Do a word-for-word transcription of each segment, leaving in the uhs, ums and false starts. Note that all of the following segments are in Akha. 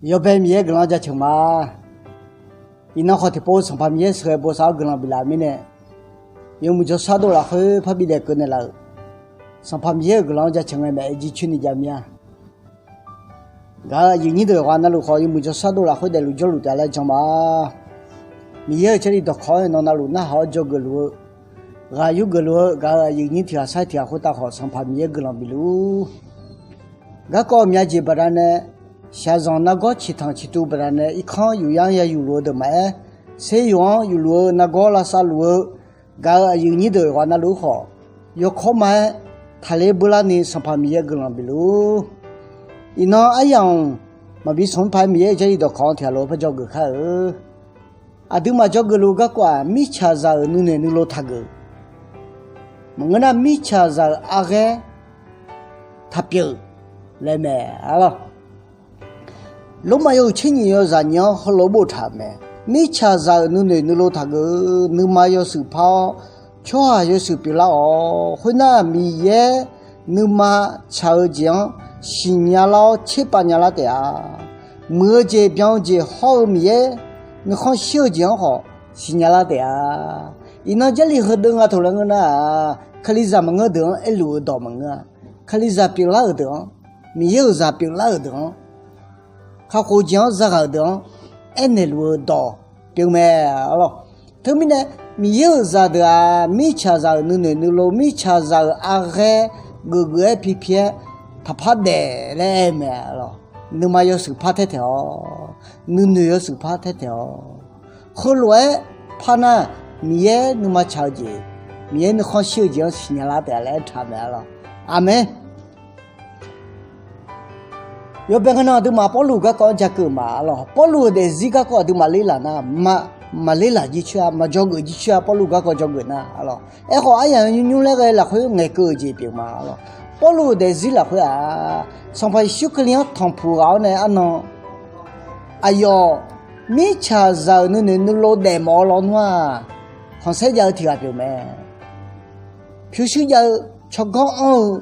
Yawbae Miqyaer guiqlanq-anr jaceuq ma. Iqnan khawf tiqpov Sanqpaq Miqyaer sheuqghae bosav-awr guiqlanq biflaf-euq mirnae, yawmuiq jawrshar dov lafkhoer parbi daef keuv naeqlaf-euq Sanqpaq Miqyaer-euq guiqlanq-anr jaceuq ngae maeq-aer jircoer ni jav mir-a. Gaq-euq aqyuif nyir deuq yawqghaq navluf khawf, yawmuiq jawrshar dov lafkhoer daefluf jawrluf taef-a laer jan ma. Miqyaer-euq Jarlif dawqkawq-anr nawq navluf narhaq-awr dzawgeuf luf-eu, ghaq yurgeuf luf-eu gaq-euq aqyuif nyir tiq ghaq sar tiq ghaq khoertav khawf, Sanqpaq Miqyaer guiqlanq bifluf-ur. Garkawv myavjeq baqdanae, shaqzanq nargawr ciqtanq ciqtuv baqdanae irkanr yufyar-anr yayuf luf-eu deuq maqaer, seryuf-anr yufluf-eu nargawr lavsav luf-eu gaq-euq aqyuif nyir deuq yawqghaq navluf-ur khawf, yawkawr ma-aer taqler beular ni Sanqpaq Miqyaer guiqlanq bifluf-ur. Iqnan aryamq maqbi smq paq-aer Miqyaer-euq Jarlif dawqkawq-anr tiq ghaq lof-aer par dzawgeuf kar-eu. Aqduimaf dzawgeuf luf-eu garkawv-aq, mirtsaqzaq-euq nuinoeq nuilov taqgeuf. Maqngeur nar, mirtsaqzaq-euq arghaer taqpyeuf laer mae, arlawr. Lormav yawhuiq tser nyiq yawzaq nyiq-anr heulof-aer boftaq-euq mae. Mirtsaqzaq-euq nuinoeq nuilov taqgeuf-eu, nuima yawshuif par-awr, tsawrhaq yawshuif pyeuflar-awq. Khoernar, Miqyaer nuima tsaq-eu jeq-anr siqnya lar-awr tserpav nya lar taef-a. Muiq-eu jeq, byan-eu jeq, hawr-eu Miqyaer nuikhanr shir-eu jeq-anr khawf siqnya lar taef-a. Iqnan Jarlif heudeuq nga taq laer ngeur nar-aq, Kalizaq maqngeur deuq-anr aerluf-eu dawq maqngeur-a. Kalizaq pyeuflar-euq deuq-anr, Miqyaer-euq zaq pyeuflar-euq deuq-anr, kakhof jeq-anr zaghaq-euq deuq-anr aernaeq luf-eu dawq pyeuf mae, arlawr. Teumirnae, Miqyaer-euq zaqdeuq-aq, mirtsaqzaq-euq nuinoeq nuilov, mirtsaqzaq-euq arghaer geufgeuf-aer pipi-aer taqpar daef laer aer-eu mae, arlawr. Nuima yawshuif par taer taeq-awq. Nuinoeq yawshuif par taer taeq-awq. Heulof-aer par nar, Miqyaer nuima tsaq-eu jeq, Miqyaer nuikhanr shir-eu jeq-anr siqnya lar taef-a laer aertaq mae, arlawr. Aqmeq. Yawbae ngae nan aqduimaf Pawrluv garkawv-anr jakeuv ma, arlawr. Pawrluv-euq daefzir garkawv aqduimaf lerlaf nar, maqlerlaf jircoer-a, maqdzawgeuf jircoer-a, Pawrluv garkawv dzawgeuf nar, arlawr. Aerkhawf, aryamq nymr nymr laer ghae lafkhoer ngaeqkeuv-eu jeq pyeuf ma, arlawr. Pawrluv-euq daefzir lafkhoer-aq, Sanqpaq Yeqsur Kali-anr tanqpuq ghaq-awr nae arnan aqyawf mirtsaqzaq-euq nuinoeq nuilov daefmawf-eu lawnmr-aq, khanqsaer jav-eu tiq ghaq pyeuf mae. Pyurshuir jav-eu, tsawrganr anr-eu,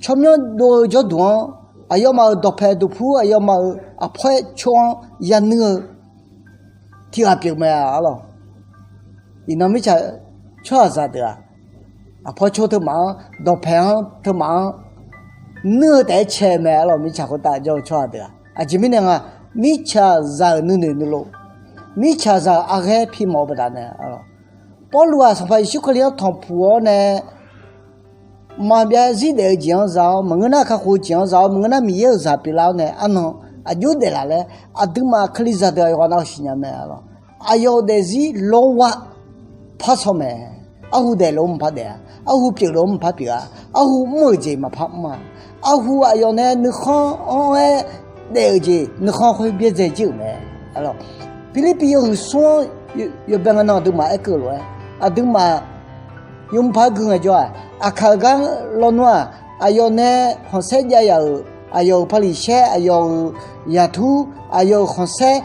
tsawrmyanr dov-eu jawrduq-anr, aqyawfmaf-euq dawqpaeq duqpur, aqyawfmaf-euq aqpawr-aer cor-anr yanuir-eu tiq ghaq pyeuf mae, arlawr. Iqnan mirtsaq tsawrhaqzaq deuq-aq, aqpawr cor teumaf-anr, dawqpaeq-anr teumaf-anr nuir-eu taef-aer cae mae, arlawr. Mirtsaq khoertav jawr-eu tsawrhaq deuq-aq, aqjeq mirnae nga, mirtsaqzaq-euq nuinoeq nuilov, mirtsaqzaq-euq arghaer pi mawf-eu baqdanae, arlawr. Pawrluv-aq, Sanqpaq Yeqsur Kali-anr tanqpuq-awr nae maqbyav zir daef-eu jeq-anr za-awr, maqngeur nar kakhof-eu jeq-anr za-awr, maqngeur nar Miqyaer-euq zaq pyeuflar-awr nae arnan aqjox daeflaf laer, aqduimaf Kalizaq deuq yawqghaq nav-eu siqnya mae, arlawr. Aqyawf-euq daefzir lawrwav par shaw mae. Arhu daefluf-anr maqpar daef-a. Arhu pyeufluf-anr maqpar pyeuf-a. Arhu mr-euq jeq maqpar mr-a. Arhu aqyawf nae nuikhanr anr-aer daef-euq jeq nuikhanr khoer byaerdzae jir-euq mae. Pirlirpiv yawhuiq smr-anr yawbae ngae nan aqduimaf aerkeuv lof-aer, aqduimaf yawmuiq par gui ngaejawr-aq, aqkaq-eu gar lawnmr-aq, aqyawf nae khanqsaer jav yaf-euq, aqyawf-euq paqliqsaer, aqyawf-euq yaqtur, aqyawf-euq khanqsaer,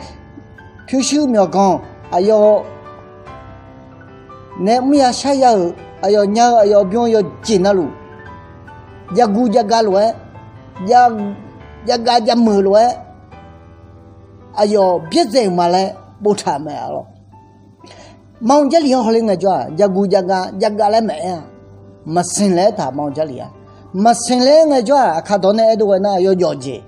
pyurshuir myawqganq, aqyawf nae mrya sharya-euq, aqyawf nya-eu, aqyawf bym-eu yawqjeq navluf, jav guv jav gav lof-aer, jav gav jav meuq lof-aer, aqyawf byaerdzae-euq ma laer boftaq mae, arlawr. Maqanr Jarlif-anr hawler ngaejawr-aq, jav guv jav gav jav gav laer maqaer-a. Maqsiq laer aertaq Maqanr Jarlif-a. Maqsiq laer ngaejawr-aq, aqkaq dawq nae aerdov ghae nar, yawjawf jeq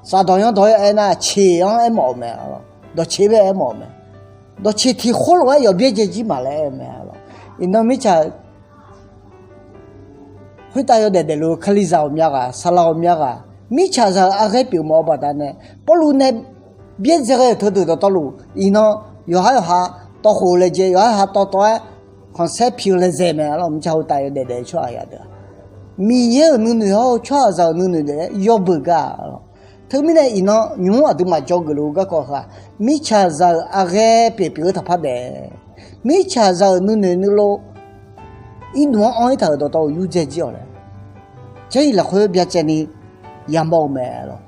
Saqdawq yanr dawq-aer aernar, ceq-anr aermawf-euq mae, arlawr. Dawqceq bae aermawf-euq mae. Dawqceq tiq khoerlof-aer yawf byaerdzae jir ma laer aer-eu mae, arlawr. Iqnan mirtsaq khoertav yawdaef daefluf-eu Kalizaq ghawqmya ghaq, saqlaq ghawqmya ghaq, mirtsaqzaq-euq arghaer pyeufmawf-eu baqdanae, Pawrluv nae byaerdzae ghae-euq teudeuq dawqtawvluf, iqnan yawqhar yawqha tawvkhof-eu laejae, yawqhar yawqha tawv tawv-aer khanqsaer pi-eu laejae mae, arlawr. Mirtsaq khoertav yawdaef daef-eu tsawrhaq yadeuq-aq, Miqyaer-euq nuinoeq hawr-eu tsawrhaqzaq-euq nuinoeq daef-aer yawbeuq gar, arlawr. Teumirnae iqnan nymq-mr aqduimaf dzawgeuf luf-eu garkawv heu-aq, mirtsaqzaq-euq arghaer pyeufpyeuf-eu taqpar daef, mirtsaqzaq-euq nuinoeq nuilov, irdmq-anr anr-ir taq-euq dawqtawvluf yurdzae jir-awq laer, Jarlif lafkhoer byacaevni yamawr-eu mae, arlawr.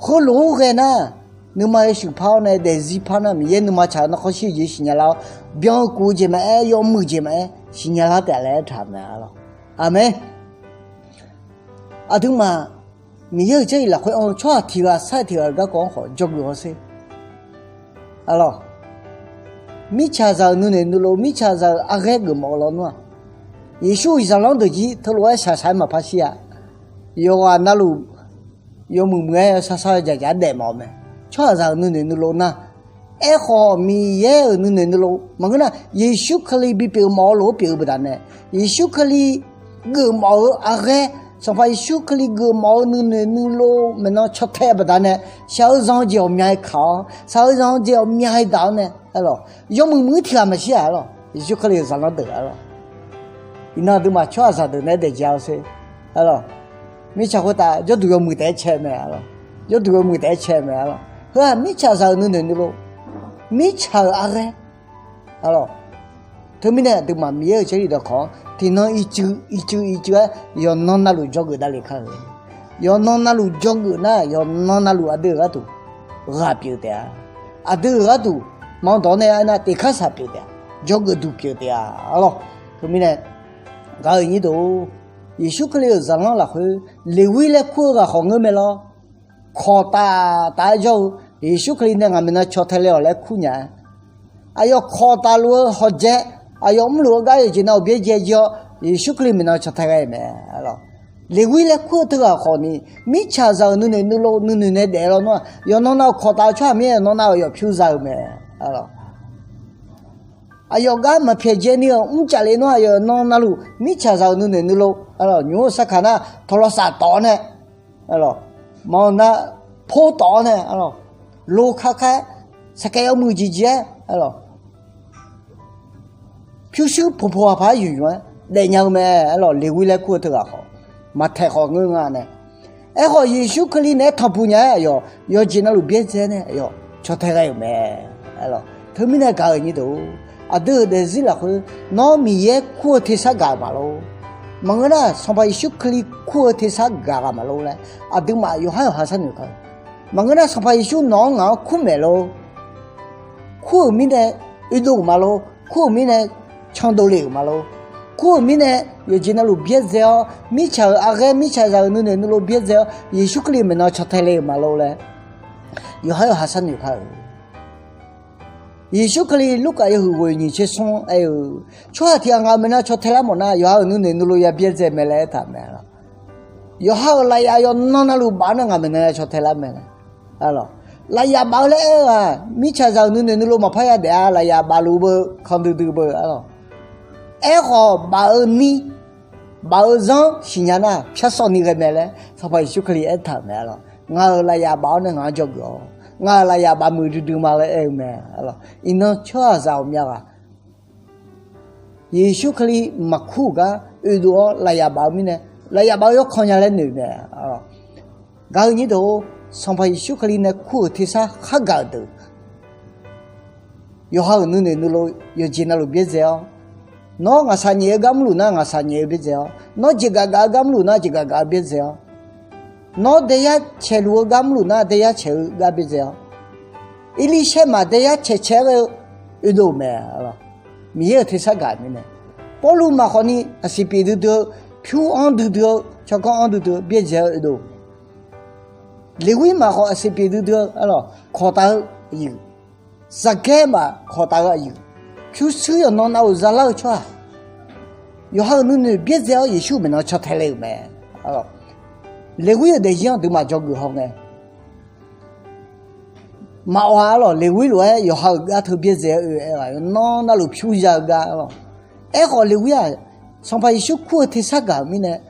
Heulof-aer ghae nar, nuima yawshuif par-awr nae daefzir par nar, Miqyaer nuima tsaq-eu narkhan shir-eu jeq siqnya lar-awr, byan-eu kuf-eu jeq maqaer, yawmuiq jeq maqaer siqnya lar taef laer aertaq-euq mae, arlawr. Aqmeq. Aqduimaf Miqyaer-euq jarlif lafkhoer anr-eu tsawrhaq tiq ghaq sar-eu tiq ghaq-euq garkawv-anr khawf dzawgeuf-awr sher. Arlawq, mirtsaqzaq-euq nuinoeq nuilov, mirtsaqzaq-euq arghaer geufmawf-eu lawnmr-aq, Yeqsur-euq zaqlanr deuq jir teulof-aer shaqshaq-aer maqpar shir-a. Yawqghaq navluf yawmuiq muiq-aer yawsar sar-aer jaqjaq-aer daef mawf-eu mae. Tsawrhaqzaq-euq nuinoeq nuilov nar, aerkhawf Miqyaer-euq nuinoeq nuilov maqngeur nar, Yeqsur Kali bipyeuf mawf-eu lof-aer pyeuf-eu baqdanae, Yeqsur Kali geufmawf-eu arghaer, Sanqpaq Yeqsur Kali geufmawf-eu nuinoeq nuilov maeqnan caw tae-eu baqdanae, shaq-eu zanq-eu jeq ghawqmya-aer kaq-awr, shaq-eu zanq-eu jeq ghawqmya-aer daq-awr nae, arlawq, yawmuiq muiq-eu tiq ghaq maqshir-aq, arlawq, Yeqsur Kali-euq zaqlanr deuq, arlawq. Iqnan aqduimaf tsawrhaqzaq deuq nae daefjav-awr sher, arlawq. Mirtsaq khoertav jawrduq yawmuiq taef-aer cae mae, arlawq. Jawrduq yawmuiq taef-aer cae mae, arlawq. Heu-aq mirtsaqzaq-euq nuinoeq nuilov, mirtsaq-euq arghaer, arlawq. Teumirnae aqduimaf Miqyaer-euq jarlif dawqkawq-anr tiqnan ircuf ircuf ircuf-aer yawqnan navluf dzawgeuf davle kar-eu. Yawqnan navluf dzawgeuf nar, yawqnan navluf aqdui-euq gharduq ghaq pyeuf taef-a. Aqdui-euq gharduq manq dawq-awr nae aernar, teqkar shaq pyeuf taef-a. Dzawgeuf duq pyeuf taef-a, arlawq. Teumirnae gaq-euq nyir deuq-or, Yeqsur Kali-euq zaqlanr lafkhoer Leqwir laer kur-eu ghaq khawf ngeur mae lawr. Kawqtaf taf-aer jawr-eu Yeqsur Kali nae ngaq maeqnan caw tae le-awq laer kur nya-a. Aqyawf kawqtaf luf-eu hawqjae, aqyawf mrluf-eu gar yawqjeq navluf byaerdzae jir-awr, Yeqsur Kali maeqnan caw tae ghae-euq mae, arlawq. Leqwir laer kur-eu teughaq khawf ni, mirtsaqzaq-euq nuinoeq nuilov nuinoeq nae daef lawnmr-aq, yawqnan navluf kawqtaf-eu tsawrhaq mirnae yawqnan navluf aqyawf pyur za-eu mae, arlawq. Aqyawf gar maqpyaeq dzae ni-euq mrcaf le nar, aqyawf nan navluf mirtsaqzaq-euq nuinoeq nuilov, arlawq, nymq-mr sar kaq nar tawqlawq saf tawf-awr nae, arlawq, maqnar por tawf-awr nae, arlawq, lo kar kar-aer, saqkaeq yawmuiq jeq jeq-aer, arlawq, pyurshuir poqpoq haqpaq-aer yuqyuq-aer daefnya-eu mae, arlawq. Leqwir laer kur-eu teughaq khawf, maqtaeq khawf ngeur nga nae, aerkhawf Yeqsur Kali naeq-aer tanqpuq nya-aer aqyawf yawqjeq navluf byaerdzae nae aqyawf caw tae ghae-euq mae, arlawq. Teumirnae gaq-euq nyir deuq-or, aqdui-euq daefzir lafkhoer nawr Miqyaer kur-eu tersar gaq-euq maqlor. Maqngeur nar Sanqpaq Yeqsur Kali kur-eu tersar gaq ghaq maqlor laer aqduimaf yawqhar yawqha sharnoeq kar-eu. Maqngeur nar Sanqpaq Yeqsur nawq-anr ngaq-anr kur maeq lor. Kur-euq mirnae oedov-euq maqlor. Kur-euq mirnae candov le-euq maqlor. Kur-euq mirnae yawqjeq navluf byaerdzae-awr, mirtsaq-euq arghaer, mirtsaqzaq-euq nuinoeq nuilov byaerdzae-awr, Yeqsur Kali maeqnan caw tae le-euq maqlor laer yawqhar yawqha sharnoeq kar-eu. Yeqsur Kali Lurkaf yawhuiq ghoeq nyiq tser smr-anr aer-eu, tsawrhaq tiq ghaq ngaq maeqnan caw tae lar mawf nar, yawqha-euq nuinoeq nuilov ya byaerdzae mae laer aertaq mae, arlawq. Yawqha-euq lafyaf yawqnan navluf baf-awr nae ngaq maeqnan ya caw tae lar mae, arlawq. Lafyaf baf-eu laer aer-eu-aq, mirtsaqzaq-euq nuinoeq nuilov maqpar yadaef-a. Lafyaf bafluf beu, kanq duidui beu, arlawq. Aerkhawf baf-eu ni, baf-eu zanr siqnya nar pyar sawv ni ghae mae laer Sanqpaq Yeqsur Kali aertaq-euq mae, arlawq. Ngaq-euq lafyaf baf-awr nae ngaq-anr dzawgeuf-awq. Ngaq-euq lafyaf baf muiq duidui ma laer aer-eu mae, arlawq. Iqnan tsawrhaqzaq ghawqmya ghaq Yeqsur Kali maqkur-euq gar oedov-awr lafyaf baf-eu mirnae, lafyaf baf-eu yawkanr nya laer noeq mae, arlawq. Gaq-eu nyir deuq-or, Sanqpaq Yeqsur Kali nae kur-euq tersar khar gaq-euq deuq, yawqha-euq nuinoeq nuilov yawqjeq navluf byaerdzae-awr, nawr ngaqshaq nyaef-eu gar mrluf nar ngaqshaq nyaef-eu byaerdzae-awr, nawr jeqgaf gaf-eu gar mrluf nar jeqgaf gaf-eu byaerdzae-awr, nawr daeyar caeqluf-eu gar mrluf nar daeyar caeq-eu gar byaerdzae-awr, Erlirshaer maq daeyar caeq caeq-aer ghae-eu oedov-euq mae, arlawq. Miqyaer-euq tersar gaq-euq mirnae, Pawrluv maq khawfni aqsiq pyeuf duidui-eu, pyur anr duidui-eu, tsawrganr anr duidui-eu byaerdzae-awr oedov-euq mae. Leqwir maq khawf aqsiq pyeuf duidui-eu, arlawq, kawqtaf-eu aqyuif, Zaqgaer maq kawqtaf-eu aqyuif, pyurshuir yawqnan nav-euq zalar-eu tsawrhaq, yawqha-euq nuinoeq byaerdzae-awr Yeqsur maeqnan caw tae le-euq mae, arlawq. Leqwir-euq daefzir-anr aqduimaf dzawgeuf haw ngae, maqawq-a, arlawq. Leqwir lof-aer yawqha-euq gar teu byaerdzae-awr oe-aer ghaq yawqnan navluf pyur ya-eu gar, arlawq. Aerkhawf Leqwir-aq, Sanqpaq Yeqsur kur-eu tersar gaq-euq mirnae,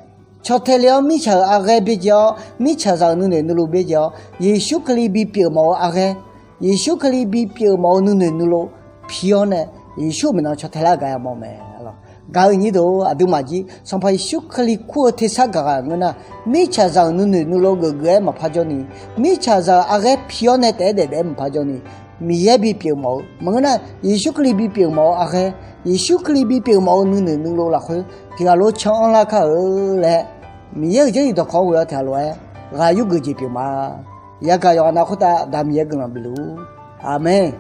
caw tae le-awr mirtsaq-euq arghaer byaerdzae-awr, mirtsaqzaq-euq nuinoeq nuilov byaerdzae-awr, Yeqsur Kali bipyeuf mawf-eu arghaer, Yeqsur Kali bipyeuf mawf-eu nuinoeq nuilov pi-awr nae, Yeqsur maeqnan caw tae lar gaq-a mawf mae, arlawq. Gaq-eu nyir deuq-or, aqduimaf jir Sanqpaq Yeqsur Kali kur-eu tersar gaq ghaq ngeur nar, mirtsaqzaq-euq nuinoeq nuilov geufgeuf-aer maqpar jawrni, mirtsaqzaq-euq arghaer pi-awr nae taef-aer daef daef-aer maqpar jawrni, Miqyaer bipyeuf mawf-eu maqngeur nar, Yeqsur Kali bipyeuf mawf-eu arghaer, Yeqsur Kali bipyeuf mawf-eu nuinoeq nuilov lafkhoer tiq ghaq lof can anrlar kar-eu laer, Miqyaer-euq jarlif dawqkawq-anr ghoe-awr tiq ghaq lof-aer ghaq yurgeuf jeq pyeuf ma. Yagaq yawqghaq nav khoertav Aqda Miqyaer guiqlanq bifluf-ur. Aqmeq.